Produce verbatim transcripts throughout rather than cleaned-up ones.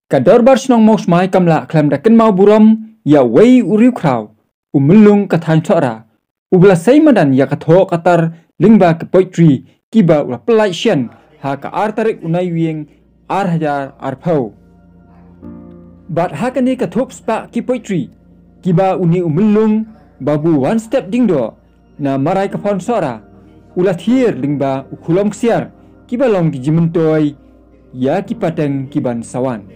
Ka Dorbar Shnong Mawsmai kam lah khlem da kynmaw burom ïa uwei u riewkhraw, u Myllung ka thaiñ Sohra, uba la sei madan ïa ka thoh ka tar lyngba ki poetry kiba u la pyllait shen ha ka ar tarik u Naiwieng ar hajar arphew. Bad ha kane ka thup spah ki poetry kiba une u Myllung Babu One Step Diengdoh na Marai Kaphon Sohra u la thied lyngba u khulom ksiar kiba long ki jingmyntoi ïa ki pateng ki ban sa wan.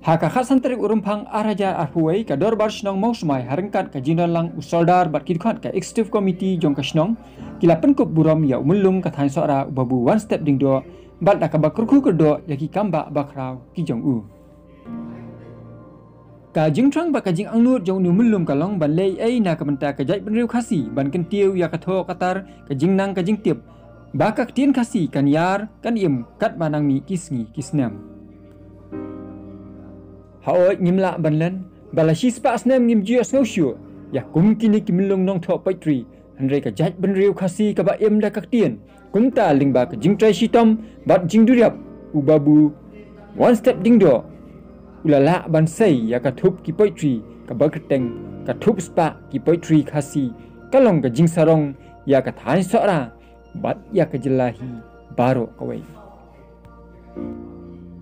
Ha ka khatsan tarik u Rymphang ar hajar arphew wei, ka Dorbar Shnong Mawsmai ha ryngkat ka jingdon lang u Sordar bad ki dkhot ka Executive Committee jong ka shnong ki la pynkup burom ïa u Myllung ka thaiñ Sohra u Babu One Step Diengdoh bad da kaba kyrkhu kyrdoh ïa ki kambah bakhraw ki jong u. Ka jingthrang bad ka jingangnud jong une u Myllung ka long ban leh ei na ka bynta ka jaitbynriew Khasi ban kyntiew ïa ka thoh ka tar, ka jingnang ka jingtip ba ka ktien Khasi kan ïar kan im katba nang mih ki sngi ki snem. Haoid ngim lah ban len ba la shispah snem ngim ju ïohsngew shuh ïa kum kine ki Myllung nongthoh poetry, hynrei ka jaitbynriew Khasi kaba im da ka ktien, kumta lyngba ka jingtrei shitom bad jingduriap, u Babu One Step Diengdoh u la lah ban sei ïa ka thup ki poetry kaba kyrteng ka thup spah ki poetry Khasi, ka long ka jingsarong ïa ka thaiñ Sohra bad ïa ka jylla hi baroh kawei.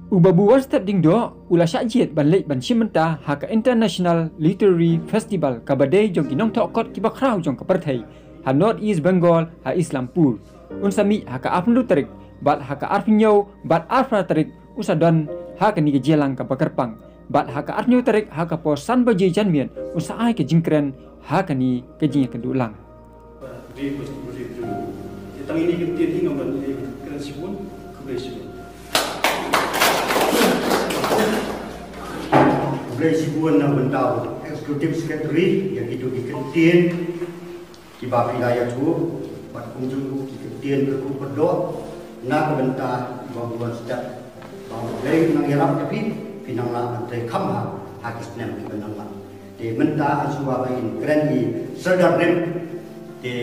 U Babu One Step Diengdoh u la shah jied ban leit ban shim bynta ha ka International Literary Festival kaba dei jong ki nongthoh kot kiba khraw jong ka pyrthei ha North East Bengal ha Islampur. Un sa mih ha ka arphew tarik bad ha ka arphew bad arphew tarik un sa don ha kane ka jingïalang kaba kyrpang. Bad ha ka arphew tarik ha ka por san baje janmiet un sa ai ka jingkren ha kane ka jingïakynduh lang. Ba dei ba sdang ba dei briew. Ïa tang ine i kyntien hi ngam don ei, kren shibun, khublei shibun. Khublei shibun na bynta u Executive Secretary ïa kito ki kyntien kiba phi la ïathuh bad kumjuh ki kyntien kyrkhu kyrdoh na ka bynta i Babu One Step. Ba U Blei un nang ïarap ïa phi, phi nang lah ban trei kham bha ha ki snem kiban nang wan. Te mynta ha shuwa ba in kren i Sordar Rim, te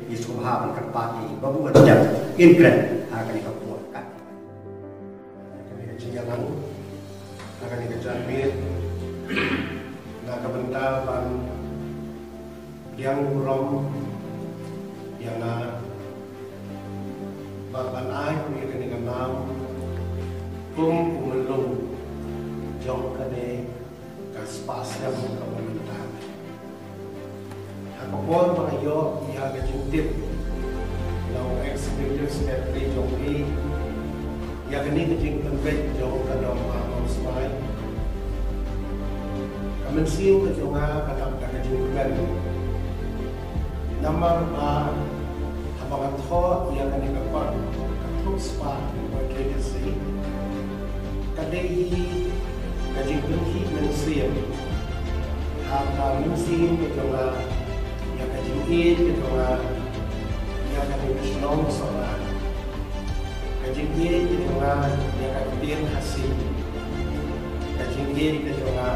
i sngewbha ban kyrpad ïa i Babu One Step in kren ha kane ka por. Kane ka jingïalang, ha kane ka janmiet, na ka bynta ban pdiang burom ïa nga bad ban ai ïa kane ka nam kum u Myllung jong kane ka spah snem kaba mynta. Ha ka por ba nga ïoh ïa ka jingtip na u Executive Secretary jong phi ïa kane ka jingpynbeit jong ka Dorbar Mawsmai, ka mynsiem ka jong nga ka dap da ka jingkmen. Namar ba haba nga thoh ïa kane ka kot, ka thup spah ki poetry Khasi, ka dei hi ka jingpynkhih mynsiem ha ka mynsiem ka jong nga ïa ka jingïeit ka jong nga ïa kane ka shnong Sohra. Ka jingïeit ka jong nga ïa ka ktien Khasi. Ka jingïeit ka jong nga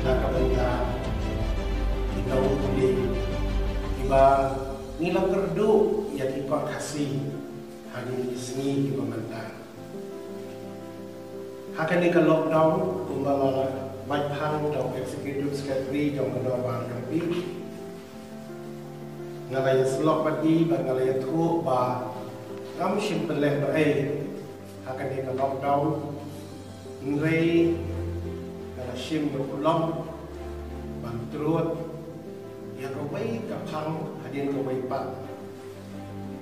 na ka bynta ki nongpule kiba ngi la kyrduh ïa ki kot Khasi ha kine ki sngi kiba mynta. Ha kane ka lockdown, kumba la bad phang da u Executive Secretary jong ka Dorbar jong phi, nga la ïasyllok bad i bad nga la ïathuh ba ngam shym pynleh ba ei ha kane ka lockdown. Hynrei nga la shim ïa u lum ban trud ïa kawei ka phang hadien kawei pat.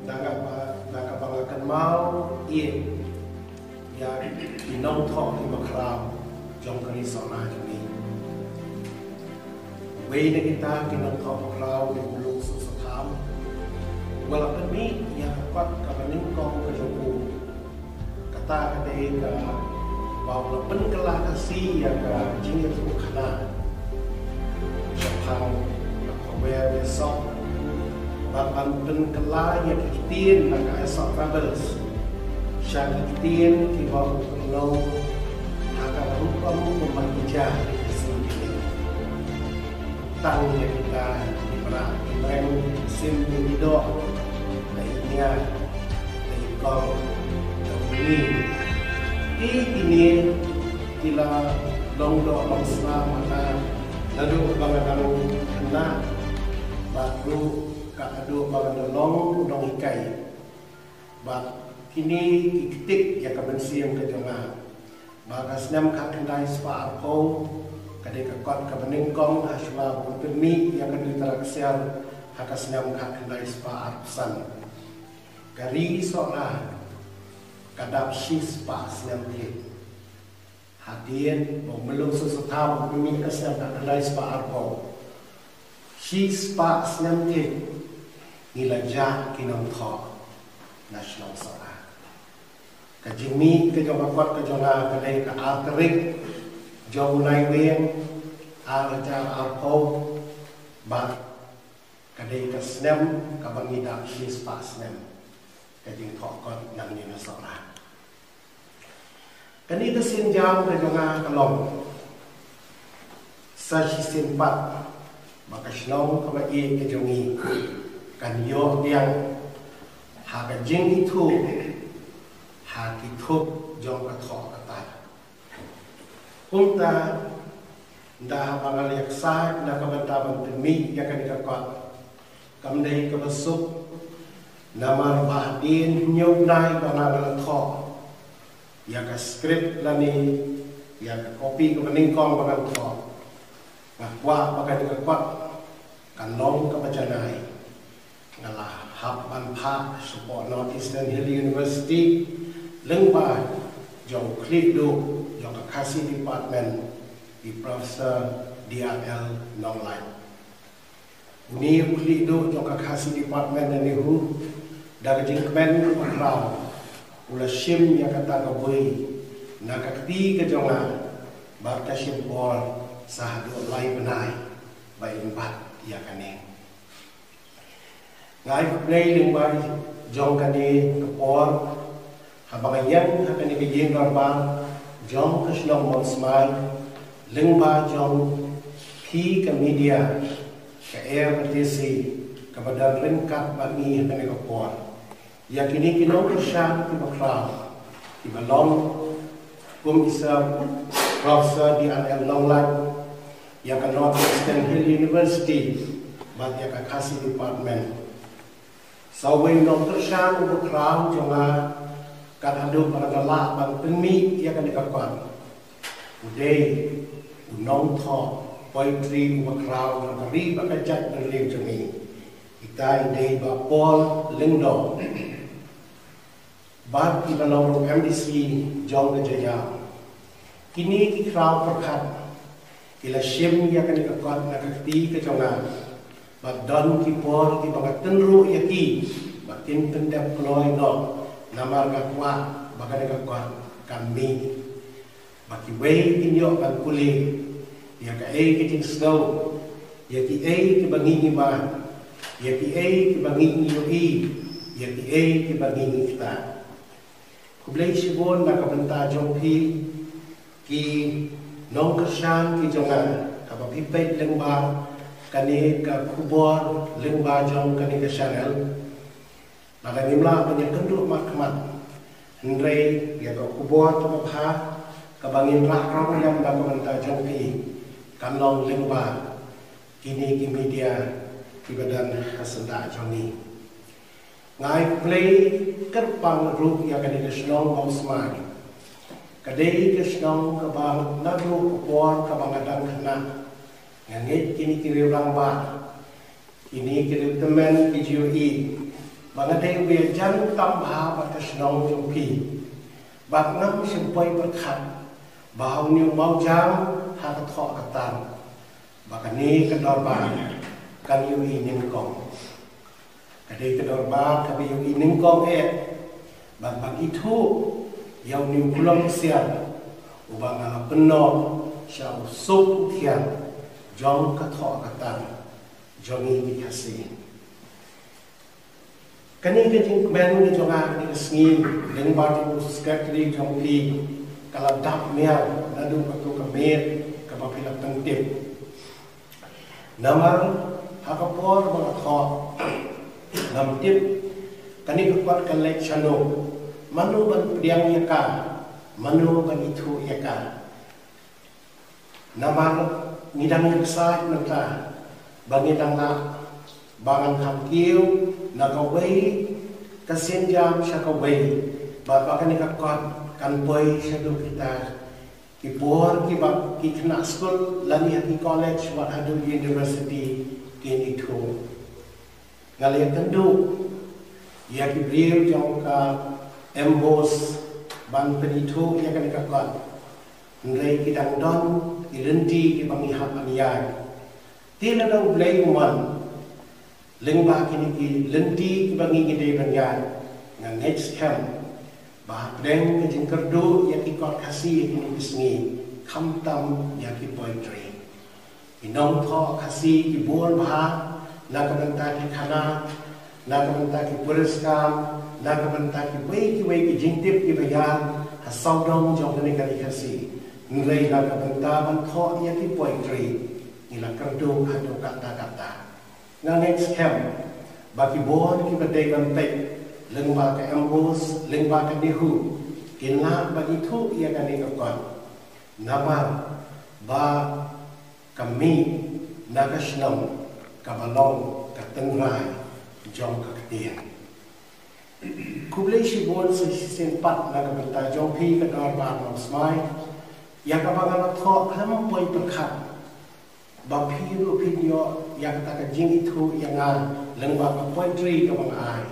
Na kaba, na kaba nga kynmaw ïa, ïa ki nongthoh kiba khraw jong ka ri Sohra jong ngi. Wei na kita ki nongthoh bakhraw u dei u Myllung Sohsatham, uba la pynmih ïa ka kot kaba nyngkong ka jong u. Kata ka dei kaba u la pynkylla Khasi ïa ka jingïathuhkhana shaphang ka khubor Aesop, bad ban pynkylla ïa ki ktien na ka Aesop Fables sha ki ktien kiba u kynnoh ha ka rukom kumba ki jia ki sngi ki leit. Tang ïa kita ki mrad ki mreng, ki sim, ki doh, ka i nia, ka i kong, ka u Ki kine ki la long doh long sla mata naduh ba nga dang khynnah bad ruh ka haduh ba nga da long nonghikai. Bad kine ki ktik ïa ka mynsiem ka jong nga. Ba ka snem khatkhyndai spah arphew ka dei ka kot kaba nyngkong ha shuwa ban pynmih ïa ka Duitara Ksiar ha ka snem khatkhyndai spah arphew san. Ka ri Sohra ka dap shispah snem thied. Hadien ba u Myllung Sutha u pynmih ka snem khatkhyndai spah arphew. Shispah snem thied ngi la jah ki nongthoh na shnong Sohra. Ka jingmih ka jong ka kot ka jong nga ka dei ka ar tarik jong u Naiwieng ar hajar arphew bad ka dei ka snem kaba ngi dap shispah snem ka jingthoh kot nangne na Sohra. Kane ka sienjam ka jong nga ka long sa shisien pat ba ka shnong kaba ïeit ka jong ngi kan ïoh biang ha ka jingithuh ha ki thup jong ka thoh ka tar. Kumta ynda haba nga la ïaksaid na ka bynta ban pynmih ïa kane ka kot kam dei kaba suk. Namar ba hadien hynñiew bnai ba nga la thoh ïa ka script lane ïa ka copy kaba nyngkong ba ngan thoh, nga kwah ba kane ka kot kan long kaba janai. Nga la hap ban phah shapoh North Eastern Hill University lyngba jong u khlieh duh jong ka Khasi Department, i Professor D R L Nonglait. Une u khlieh duh jong ka Khasi Department na NEHU da ka jingkmen kaba khraw u la shim ïa kata ka bui na ka kti ka jong nga bad ka shim por sa haduh lai bnai ba in bat ïa kane. Nga ai khublei lyngba jong kane ka por haba nga ïeng ha kane ka ïing dorbar jong ka shnong Mawsmai lyngba jong phi ka media ka R T C kaba don ryngkat bad ngi ha kane ka por. Ïa kine ki nongkyrshan kiba khraw kiba long kum i Sir Professor D R L Nonglait, ïa ka North Eastern Hill University bad ïa ka Khasi Department. Sa uwei u nongkyrshan uba khraw jong nga kat haduh ba nga la lah ban pynmih ïa kane ka kot u dei u nongthoh poetry uba khraw jong ka ri bad ka jaitbynriew jong ngi. Ita i dei Bah Paul Lyngdoh. Bad iba long ruh M D C jong ka Jaïaw. Kine ki khraw pyrkhat ki la shim ïa kane ka kot na ka kti ka jong nga. Bad don ki por kiba nga tynruh ïa ki ba kin pyndep kloi noh namar nga kwah ba kane ka kot kan mih. Ba kiwei kin ïoh ban pule ïa kaei ka jingsngew, ïa kiei kiba ngi ngi mad, ïa kiei kiba ngi ngi ïohi, ïa kiei kiba ngi ngi ktah. Khublei shibun na ka bynta jong phi ki nongkyrshan ki jong nga, haba phi peit lyngba kane ka khubor lyngba jong kane ka channel. Lada ngim lah ban ïakynduh markhmat, hynrei ïa ka khubor kaba bha kaba ngin rah rong lem na ka bynta jong phi kan long lyngba kine ki media kiba don ha syndah jong ngi. Nga ai khublei kyrpang ruh ïa kane ka shnong Mawsmai. Ka dei ka shnong kaba naduh ka por kaba nga dang khynnah nga ngeit kine ki riew rangbah, kine ki riew tymmen ki ju ïohi ba nga dei uba ïajan tam bha bad ka shnong jong phi. Bad ngam shym poi pyrkhat ba ha une u mawjam ha ka thoh ka tar ba kane ka dorbar kan ïohi nyngkong. Ka dei ka dorbar kaba ïohi nyngkong eh bad ban ithuh ïa une u Kulang Ksiar uba nga la pynnoh sha u suk u thiar jong ka thoh ka tar jong ngi ki Khasi. Kane ka jingkmen ka jong nga kane ka sngi lyngba jong u secretary jong phi ka la dap miar naduh kato ka miet kaba phi la pyntip. Namar ha ka por ba nga thoh ngam tip kane ka kot kan leit shano. Mano ban pdiang ïa ka, mano ban ithuh ïa ka. Namar ngi dang ïa ksai mynta ba ngi dang lah ba ngan kham kiew na kawei ka sienjam sha kawei, ba ba kane ka kot kan poi sha duk kita ki por kiba ki khynnah skul lane ha ki college wat haduh university kin ithuh. Nga la ïakynduh ïa ki briew jong ka MBOSE ban pynithuh ïa kane ka kot. Hynrei ki dang don ki lynti kiba ngi hap ban ïaid. Te lada U Blei u mon, lyngba kine ki lynti kiba ngi ngi dei ban ïaid, nga ngeit skhem ba hapdeng ka jingkyrduh ïa ki kot Khasi ïa kine ki sngi, khamtam ïa ki poetry. Ki nongthoh Khasi ki bun bha, na ka bynta ki khana, na ka bynta ki puriskar, na ka bynta kiwei kiwei ki jingtip kiba ïar ha sawdong jong kane ka ri Khasi. Hynrei na ka bynta ban thoh ïa ki poetry, ngi la kyrduh haduh katta katta. Nga ngeit skhem ba ki bun kiba dei ban peit lyngba ka MBOSE, lyngba ka NEHU, kin lah ban ithuh ïa kane ka kot. Namar ba ka mih na ka shnong kaba long ka tynrai jong ka ktien. Khublei shibun sa shisien pat na ka bynta jong phi ka Dorbar Mawsmai, ïa kaba nga la thoh khlem poi pyrkhat ba phi ruh phin ïoh ïa kata ka jingithuh ïa nga lyngba ka poetry kaba nga ai,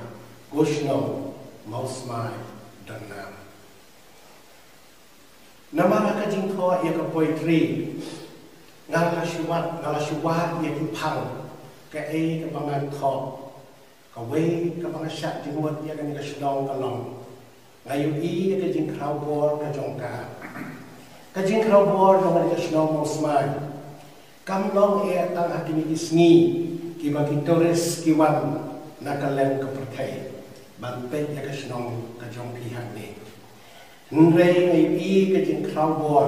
Ko Shnong Mawsmai Dang Nam. Namar ha ka jingthoh ïa ka poetry, nga la shu wad, nga la shu wad ïa ki phang kaei kaba ngan thoh. Kawei kaba nga shah jingmut ïa kane ka shnong ka long, nga ïohi ïa ka jingkhraw bor ka jong ka. Ka jingkhraw bor jong kane ka shnong Mawsmai kam long eh tang ha kine ki sngi kiba ki tourist ki wan na kylleng ka pyrthei ban peit ïa ka shnong ka jong phi hangne. Hynrei nga ïohi ka jingkhraw bor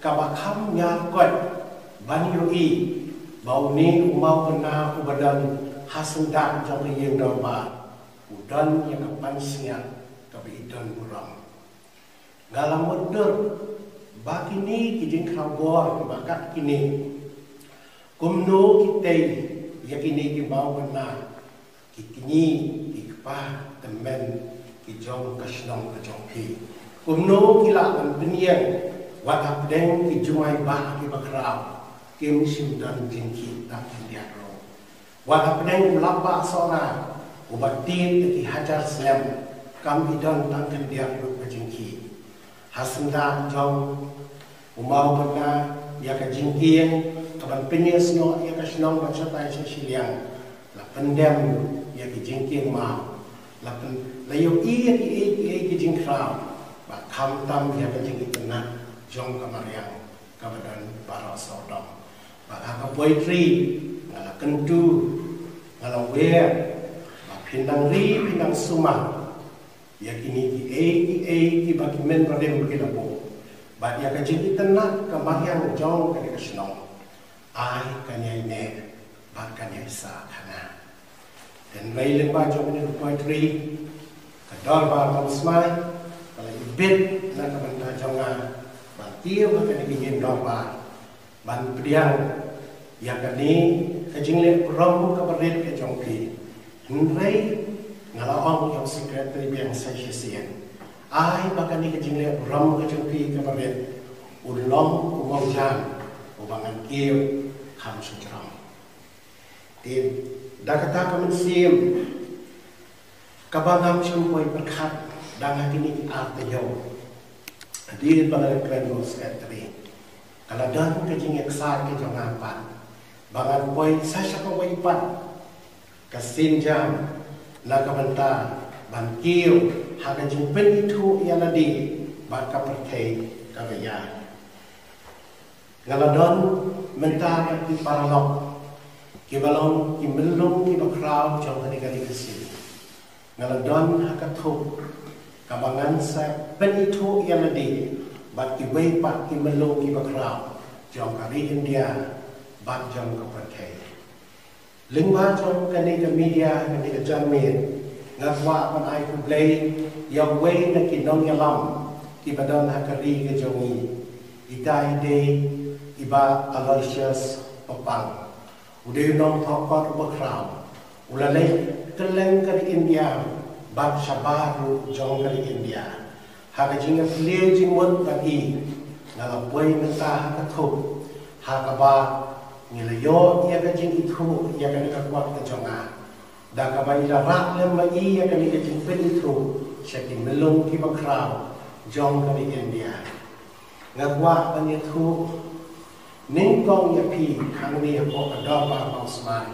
kaba kham ïar koit ban ïohi ba une u mawbynna uba don ha syndah jong ka ïing dorbar u don ïa ka pansngiat kaba i don burom. Nga la mutdur ba kine ki jingkhraw bor kiba kat kine, kumno ki tei ïa kine ki mawbynna, ki kñi, ki kpa tymmen ki jong ka shnong ka jong phi. Kumno ki lah ban pynïeng wat hapdeng ki jumai bah kiba khraw, kim shym don jingkhih tang khyndiat ruh. Wat hapdeng u lap bah Sohra uba tied da ki hajar snem, kam i don tang khyndiat ruh ka jingkhih. Ha syndah jong u mawbynna ïa ka jingkieng kaban pynïasnoh ïa ka shnong ban shatai sha shiliang, la pyndem ïa ki jingkieng maw, la pyn, la ïohi ïa kiei kiei ki jingkhraw, bad khamtam ïa ka jingitynnat jong ka mariang kaba don baroh sawdong. Bad ha ka poetry nga la kyntu, nga la wer ba phin nang ri phin nang sumar ïa kine kiei kiei kiba ki mynbarim ki la buh, bad ïa ka jingitynnat ka mariang jong kane ka shnong, ai kan ïai neh bad kan ïai sah khana. Hynrei lyngba jong kane ka poetry, ka Dorbar Mawsmai ka la ibit na ka bynta jong nga ban kiew ha kane ka ïing dorbar ban pdiang ïa kane ka jingleh burom kaba rit ka jong phi. Hynrei nga la ong ïa u Secretary biang sa shisien, ai ba kane ka jingleh burom ka jong phi kaba rit un long u mawjan uba ngan kiew kham shajrong. Te da kata ka mynsiem kaba ngam shym poi pyrkhat, dang ha kine ki ar taïew hadien ba nga la kren bad u Secretary, ka la don ka jingïaksaid ka jong nga pat ba ngan poi sa sha kawei pat ka sienjam na ka bynta ban kiew ha ka jingpynithuh ïa lade bad ka pyrthei kaba ïaid. Nga la don mynta bad ki paralok kiba long ki myllung kiba khraw jong kane ka ri Khasi. Nga la don ha ka thup kaba ngan sa pynithuh ïa lade bad kiwei pat ki myllung kiba khraw jong ka ri India bad jong ka pyrthei. Lyngba jong kane ka media, kane ka janmiet, Nga kwah ban ai khublei ïa uwei na ki nongïalam kiba don ha ka ri ka jong ngi, ita i dei i Bah Aloysius Papang. U dei u nongthoh kot uba khraw, u la leit kylleng ka ri India bad shabar ruh jong ka ri India. Ha ka jingïapyllait jingmut bad i, nga la poi mynta ha ka thup ha kaba ngi la ïoh ïa ka jingithuh ïa kane ka kot ka jong nga, da kaba i la rah lem ma i ïa kane ka jingpynithuh sha ki myllung kiba khraw jong ka ri India. Nga kwah ban ïathuh nyngkong ïa phi hangne hapoh ka dorbar Mawsmai,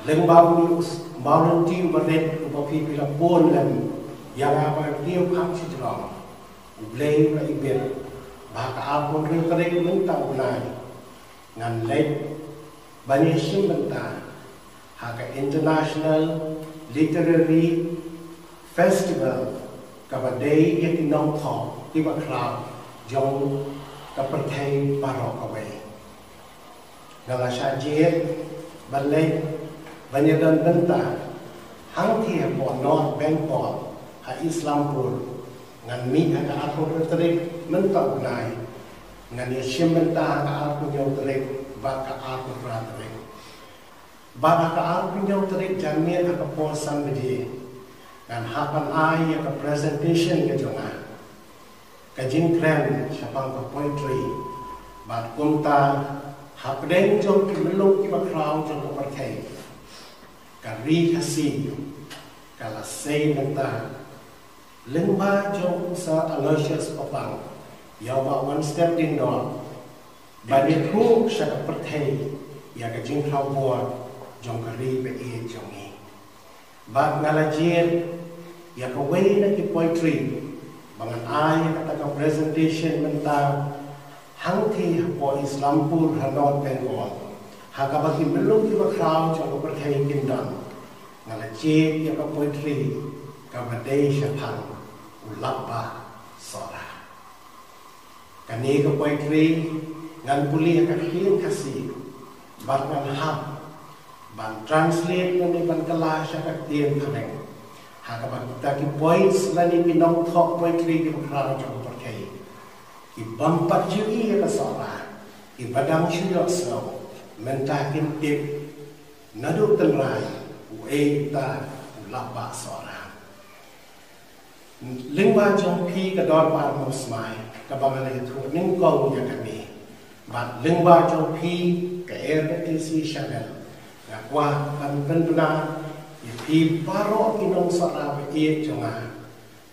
lyngba une u Mawlynti uba rit uba phi phi la bun lem ïa nga ban kiew kham shajrong. U Blei u la ibit ba ka arphew hynriew tarik mynta u Nai ngan leit ban ïashim bynta ha ka International Literary Festival kaba dei ïa ki nongthoh kiba khraw jong ka pyrthei baroh kawei. Nga la shah jied ban leit ban ïadon bynta hangtei hapoh North Bengal ha Islampur. Ngan mih ha ka arphew hynriew tarik mynta u Nai, ngan ïashim bynta ha ka arphew hynñiew tarik bad ka arphew phra tarik. Bad ha ka arphew hynñiew tarik janmiet ha ka por san baje ngan hap ban ai ïa ka presentation ka jong nga, ka jingkren shaphang ka poetry. Bad kumta hapdeng jong ki myllung kiba khraw jong ka pyrthei, ka ri Khasi ka la sei mynta lyngba jong u Sir Aloysius Papang ïa u Bah Wanstep Dingdor ban ïathuh sha ka pyrthei ïa ka jingkhraw bor jong ka ri ba ïeit jong ngi. Bad nga la jied ïa kawei na ki poetry ba ngan ai ïa kata ka presentation mynta hangtei hapoh Islampur ha North Bengal, ha kaba ki myllung kiba khraw jong ka pyrthei kin don. Nga la jied ïa ka poetry kaba dei shaphang u Lapbah Sohra. Kane ka poetry ngan pule ha ka ktien Khasi bad ngan hap ban translate lane ban kylla sha ka ktien Phareng, ha kaba kita ki poets lane ki nongthoh poetry kiba khraw jong ka pyrthei ki bym pat ju ïohi ïa ka Sohra, kiba dang shu ïohsngew, mynta kin tip naduh tynrai uei uta u Lapbah Sohra. Lyngba jong phi ka dorbar Mawsmai kaba nga la ïathuh nyngkong ïa kane, bad lyngba jong phi ka R T C Channel, nga kwah ban pynbna ïa phi baroh ki nongsohra ba ïeit jong nga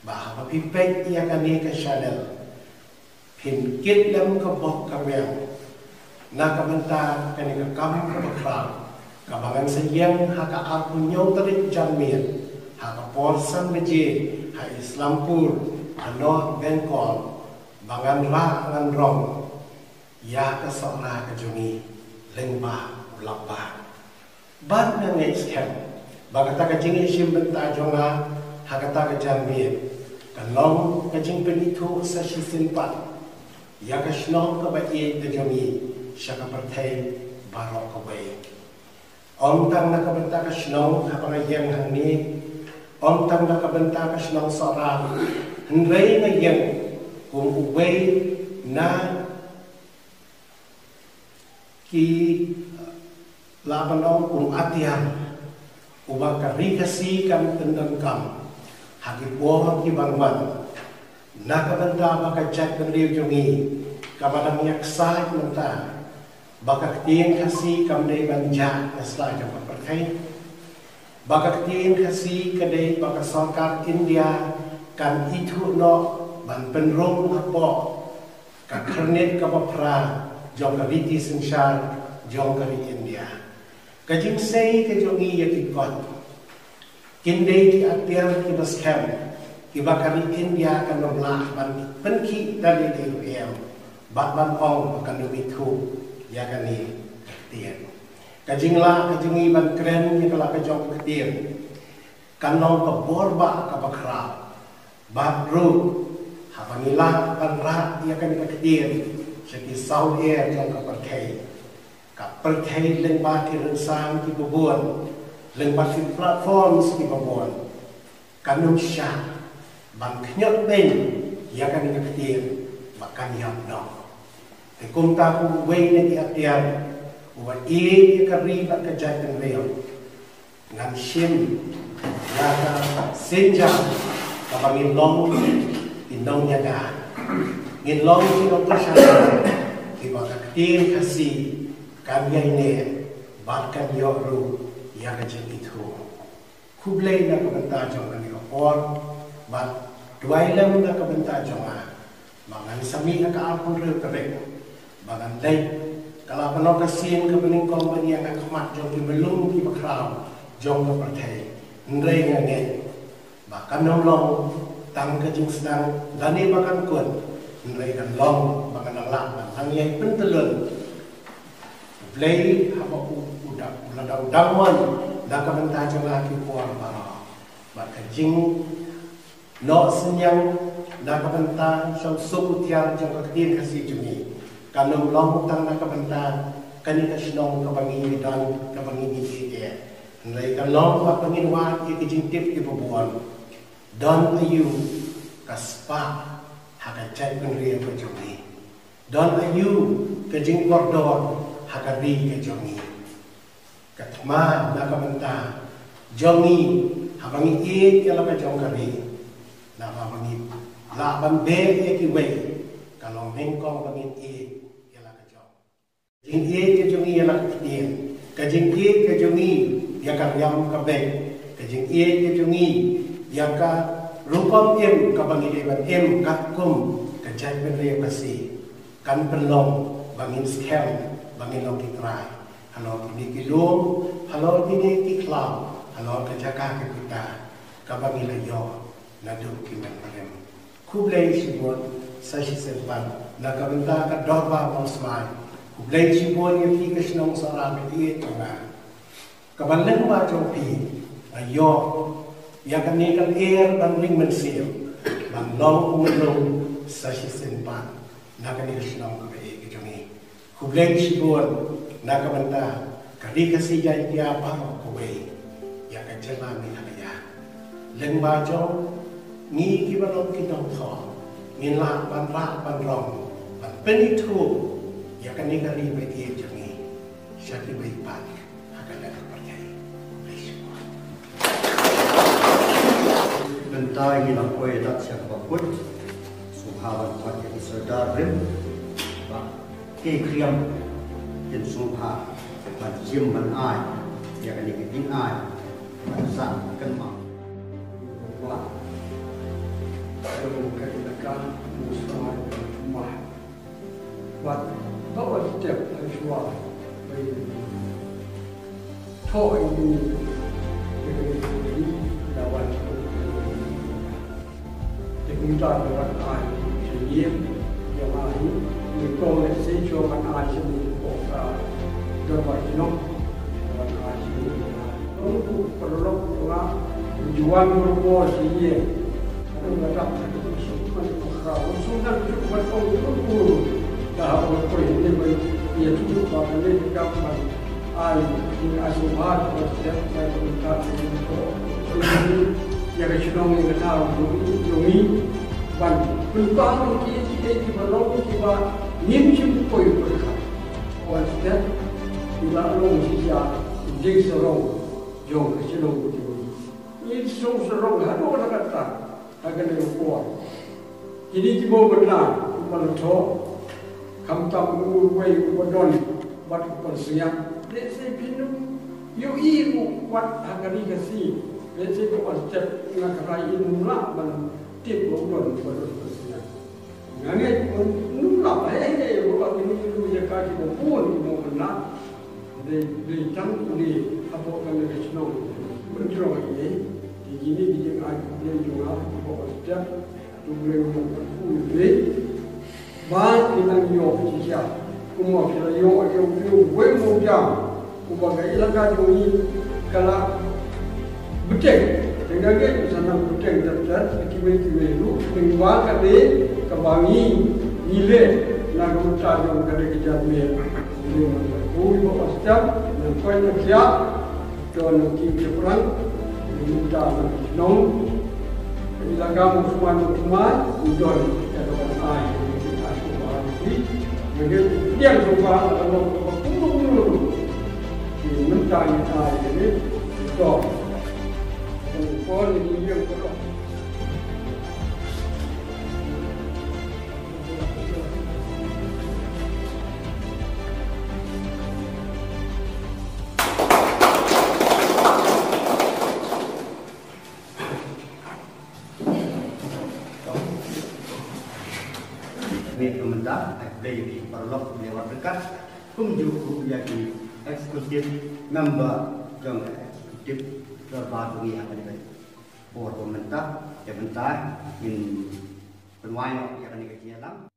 ba haba phi peit ïa kane ka channel, phin kit lem ka bok ka rwiang na ka bynta kane ka kam kaba khraw kaba ngan sa ïeng ha ka arphew hynñiew tarik janmiet ha ka por san baje ha Islampur ha North Bengal, ba ngan rah ngan rong ïa ka Sohra ka jong ngi lyngba u Lapbah. Bad nga ngeit skhem ba kata ka jingïashim bynta jong nga ha kata ka janmiet kan long ka jingpynithuh sa shisien pat ïa ka shnong kaba ïeit ka jong ngi sha ka pyrthei baroh kawei. Ym tang na ka bynta ka shnong haba nga ïeng hangne, ym tang na ka bynta ka shnong Sohra, hynrei nga ïeng kum uwei na ki, lah ban ong, kum atiar uba ka ri Khasi kan pyndonkam ha ki por ki ban wan, na ka bynta ba ka jaitbynriew jong ngi kaba dang ïaksaid mynta, ba ka ktien Khasi kam dei ban jah na sla jong ka pyrthei, ba ka ktien Khasi ka dei ba ka sorkar India kan ithuh noh ban pynrung hapoh ka khyrnit kaba phra jong ka riti synshar jong ka ri India. Ka jingsei ka jong ngi ïa ki kot kin dei ki atiar kiba skhem kiba ka ri India kan ym lah ban pynkhih da lade ruh em bad ban ong ba kan ym ithuh ïa kane ka ktien. Ka jinglah ka jong ngi ban kren ïa ka la ka jong ka ktien kan long ka bor bah kaba khraw. Bad ruh haba ngi lah ban rah ïa kane ka ktien sha ki saw lyer jong ka pyrthei, ka pyrthei lyngba ki rynsan kiba bun, lyngba ki platforms kiba bun, kan ym shah ban khñiot beiñ ïa kane ka ktien ba kan ïap noh. Te kumta kum uwei na ki atiar uba ïeit ïa ka ri bad ka jaitbynriew, ngan shim ïa ka sienjam kaba ngin long ki nongïada, ngin long ki nongkyrshan kiba ka ktien Khasi kan ïaineh bad kan ïoh ruh ïa ka jingithuh. Khublei na ka bynta jong kane ka por bad duwai lem na ka bynta jong nga ba ngan sa mih ha ka arphew hynriew tarik ba ngan leit, ka la ban long ka sien kaba nyngkong ban ïeng ha khmat jong ki mluh ki bakhraw jong ka pyrthei. Hynrei nga ngeit ba kan ym long tang ka jingsdang lane ba kan kut, hynrei kan long ba ngan nang lah ban nang ïai pyntyllun. Blei haba u, u da, u la dang dang wan na ka bynta jong nga ha ki por baroh. Bad ka jingnoh synñiang na ka bynta sha u suk u thiar jong ka ktien Khasi jong ngi kan ym long tang na ka bynta kane ka shnong kaba ngi don, kaba ngi ïeit ïa. Hynrei kan long ba ngin wad ïa ki jingtip kiba bun. Don aïu ka spah ha ka jaitbynriew ka jong ngi? Don aïu ka jingkordor ha ka ri ka jong ngi? Ka thma na ka bynta jong ngi haba ngi ïeit ïa la ka jong ka ri, naba ngi lah ban beh ïa kiwei, ka long nyngkong ba ngin ïeit ïa la ka jong. Jingïeit ka jong ngi ïa la ka ktien, ka jingïeit ka jong ngi ïa ka riam ka beit, ka jingïeit ka jong ngi ïa ka rukom im kaba ngi dei ban im katkum ka jaitbynriew Khasi. Kan pynlong ba ngin skhem ba ngin long ki trai halor kine ki lum, halor kine ki khlaw, halor ka jaka ka kita kaba ngi la ïoh naduh ki mynbarim. Khublei shibun sa shisien pat na ka bynta ka dorbar Mawsmai. Khublei shibun ïa phi ka shnong Sohra bad ïa jong nga. Kaba lyngba jong phi nga ïoh ïa kane ka lyer ban ring mynsiem ban long u mudlong sa shisien pat na kane ka shnong kaba ïeit ka jong ngi. Khublei shibun na ka bynta ka Ri Khasi Jaiñtia baroh kawei, ïa ka jylla Meghalaya. Lyngba jong ngi kiba long ki nongthoh, ngin lah ban rah ban rong ban pynithuh ïa kane ka ri ba ïeit jong ngi sha kiwei pat ha ka lyndet ka pyrthei. Khublei shibun. Mynta ngi la poi ïa ka sha kaba kut, sngewbha ban khot ïa ki sordar rim ba ki khriam kin sngewbha ban shim ban ai ïa kane ka jingai ban sah kynmaw. Ba ka ka ka ka Bad ba wan step ha shuwa ba ïa thoh ïa ki ïa ki da wan. Te kumta da wan ai sha ïing ïa ma hi. Ni ko le se shuwa ban ai sha ni ko ka da wan shnong. Da wan ai sha ni. Ong u paralok u nga u juan u rupo shi ye. Ong nga dap sa ki suk man u khraw u suk nan juk ban ong u rupo. Da ha u rupo hi ne bai ye tu ba ka le ka ban ai ki ai su ba ko step ba ko ka ko. Ïa ka shnong ïa ka thaw u jong i ban pynpang ki ki ki ba long ki ba ngim shim poi pyrkhat. Wan step ki la long shi ja ding sarong. Jong ka shnong ka jong ngi. Ngi shu sarong haduh na kata ha kane ka por. Kine ki bym bynta u ba la thoh, khamtam uwei u ba don bad u ba la sngap. Lehse phin ym ïohi u wat ha ka ri ka si. Lehse ba wan step nga kynmaw ïa u, ym lah ban tip ba u don u ba la sngap. Nga ngeit ba ym lah, eh, eh, ba kine ki ruh ïa ka ki ba bun ki ba bun lah. Dei, dei tang kine hapoh kane ka shnong. Ban jrong ïa kine ki jingai ki ba bun jong nga ki ba wan step. Tu boleh ngam ka pun dei. Ba ki nang ïoh shisha. Kumba ki la ïoh ïa u, ïa u wei u jam. Uba ka ilaka jong ngi ka la bteng. Tang ka ngi sa nang bteng ter ter kiwei kiwei ruh. Tang ba ka dei kaba ngi ngi leh na ka bynta jong ka dei ka jam ne. Ngi nang ka pun ba ka step nang koit nang khiah. To nang king shaphrang ngi bynta nang shnong. Ila ka mo sman mo sman, u don ka ka ban ai, ka ka ban ai, ka ka ban ai. Jadi, yang suka, kalau kumno kumno, mentang ai, jadi, itu. Kon ini yang kalau Ni ka mynta, ai khublei ïa ki paralok, khublei wat ryngkat, kumjuh ruh ïa ki executive member jong ka executive dorbar jong ngi ha kane ka por ba mynta, te mynta ngin pynwai noh ïa kane ka jingïalang.